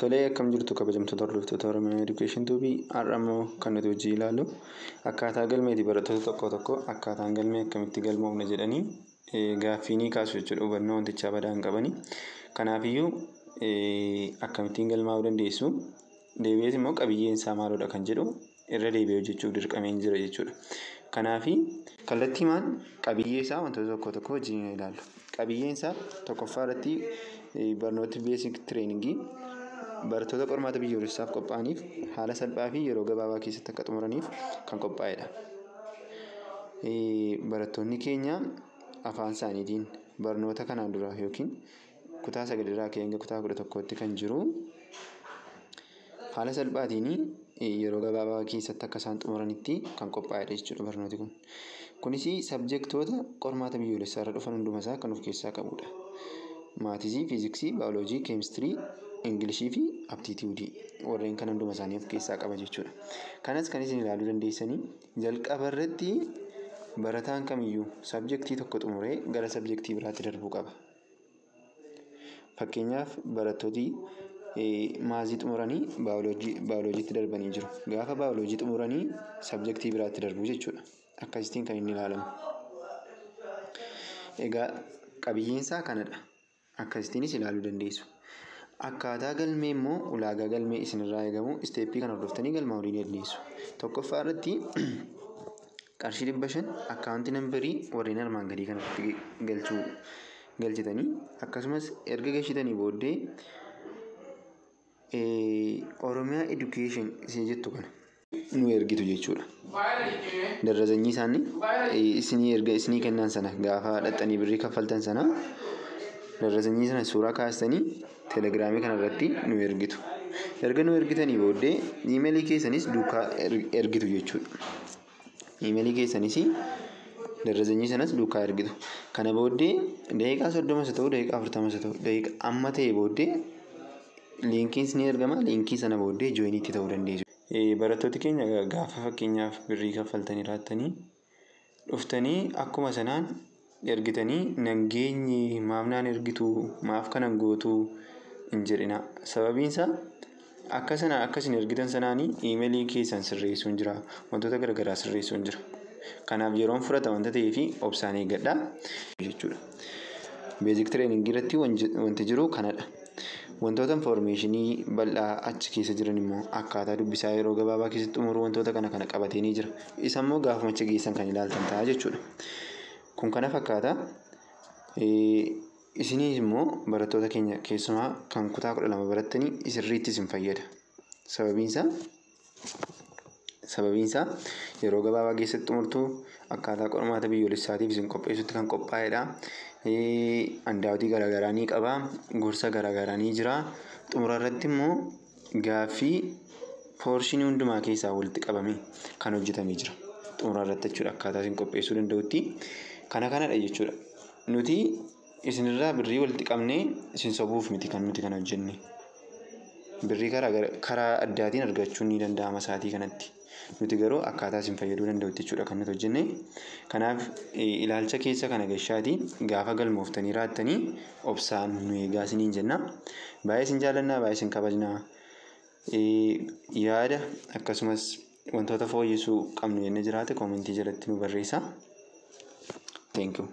Tolee, akkam jirtu kabajamtoota hordoftoota Oromiyaa Education Tube? Har'a immoo kan nuti hojii ilaallu akkaataa galmeeti. Barattoota tokko tokko akkaataan galmee akkamitti galmoofna jedhanii gaaffii ni kaasu jechuudha, hubannoo wantichaa badaa hin qabani. Kanaafiyyuu akkamittiin galmaa'uu dandeessu, deebi'ees immoo qabiyyeen isaa maalidha kan jedhu irra deebi'ee hojjechuuf dirqameen jira jechuudha. Kanaafi kallattiimaan qabiyyee isaa wantoota tokko tokko wajjin ilaallu. Qabiyyeen isaa tokkoffaa irratti barnoota basic training barattoota qormaata biyyoolessaaf qophaa'aniif haala salphaa fi yeroo gabaabaa keessatti akka xumuraniif kan qophaa'edha. Barattoonni keenya afaan isaaniitiin barnoota kanaan dura yookiin kutaa 9 irraa ka'ee hanga kutaa 11tti kan jiru haala salphaatiin yeroo gabaabaa keessatti akka isaan xumuranitti kan qophaa'edha jechuudha barnooti kun. Kunis subjectoota qormaata biyyoolessaa irra dhufan hundumasaa kan of keessaa qabudha. Maths, fiiziksii, baayoloojii, keemistirii, Ingilishii fi aptitude warreen kana hunduma isaanii of keessaa qaba jechuudha. Kanas kan isin ilaaluu dandeessanii, jalqaba irratti barataan kamiyyuu subject tokko xumuree gara subject biraatti darbuu qaba. Fakkeenyaaf, barattooti maths xumuranii baayoloojiitti darbanii jiru. Gaafa baayoloojii xumuranii subject biraatti darbu jechuudha. Akkasittiin kan inni ilaalamu. Egaa qabiyyeen isaa kanadha. Akkasittiinis ilaaluu dandeessu. Akkaataa galmee immoo, ulaagaa galmee isinirraa eegamu, step kana hordoftanii galmaa'uu ni dandeessu. Tokkoffaa irratti qarshii 500 account number warreen armaan gadii kanatti galchuu galchitanii, akkasumas erga galchitanii booddee Oromiyaa Education ishee jettu kana nu ergitu jechuudha. Darrasanyii isaanii isinii erga isinii kennan sana, gaafa dhaxxanii birrii kaffaltan sana, darrasanyii sana suuraa kaastanii teelegiraamii kanarratti nu ergitu. Erga nu ergitanii booddee email keessanis duukaa ergitu jechuudha. Email keessanis darrasanyii sanas duukaa ergitu. Kana booddee daqiiqaa 30 haa ta'u, daqiiqaa 40 haa ta'u, daqiiqaa amma ta'e booddee linkiin ni ergama. Link sana booddee join itti ta'uu dandeessu. Barattooti keenya gaafa fakkeenyaaf birrii kaffaltanii raattanii dhuftanii akkuma sanaan ergitanii nageenyi maaf naan ergitu, maaf kanan gootu hin jedhina. Sababiin isaa akka sana akka isin ergitan sanaanii email keessan sirreessuun jira, wantoota garaagaraa sirreessuun jira. Kanaaf yeroon fudhata wanta ta'eef obsaan eeggadhaa jechuudha. Basic training irratti wanti jiru kanadha. Wantoota information bal'aa achi keessa jiran immoo akkaataa dubbisaa yeroo gabaabaa keessatti xumuruu, wantoota kana kana qabatee ni jira. Isa immoo gaafuma achi geessan kan ilaaltan ta'a jechuudha. Kun kana fakkaata. Isinis immoo barattoota keenya keessumaa kan kutaa 12 barattanii sirriitti isin fayyada. Sababiin isaa yeroo gabaabaa keessatti xumurtuu, akkaataa qormaata biyyoolessaatiif isin qopheessutti kan qophaa'edha. Handout garaagaraa ni qaba. Gorsa garaagaraa ni jira. Xumura irratti immoo gaaffii portion hundumaa keessaa walitti qabamee kan hojjetamee jira. Xumura irratti jechuudha, akkaataa isin qopheessuu danda'utti. Kana kanadha jechuudha. Nuti isinirraa birrii walitti qabnee isin sobuuf miti kan nuti kana hojjenne. Birrii karaa addaatiin argachuun ni danda'ama sa'aatii kanatti. Nuti garuu akkaataa isin fayyaduu danda'utti jechuudha kan nuti hojjenne. Kanaaf ilaalcha keessa kana gashaatii gaafa galmooftanii raattanii obsaan nu eegaa isiniin jenna. Baay'ee isin jaallannaa, baay'ee isin kabajnaa. Yaada akkasumas wantoota fooyyessuu qabnu jennee jiraate comment jalatti nu barreessaa. Thank you.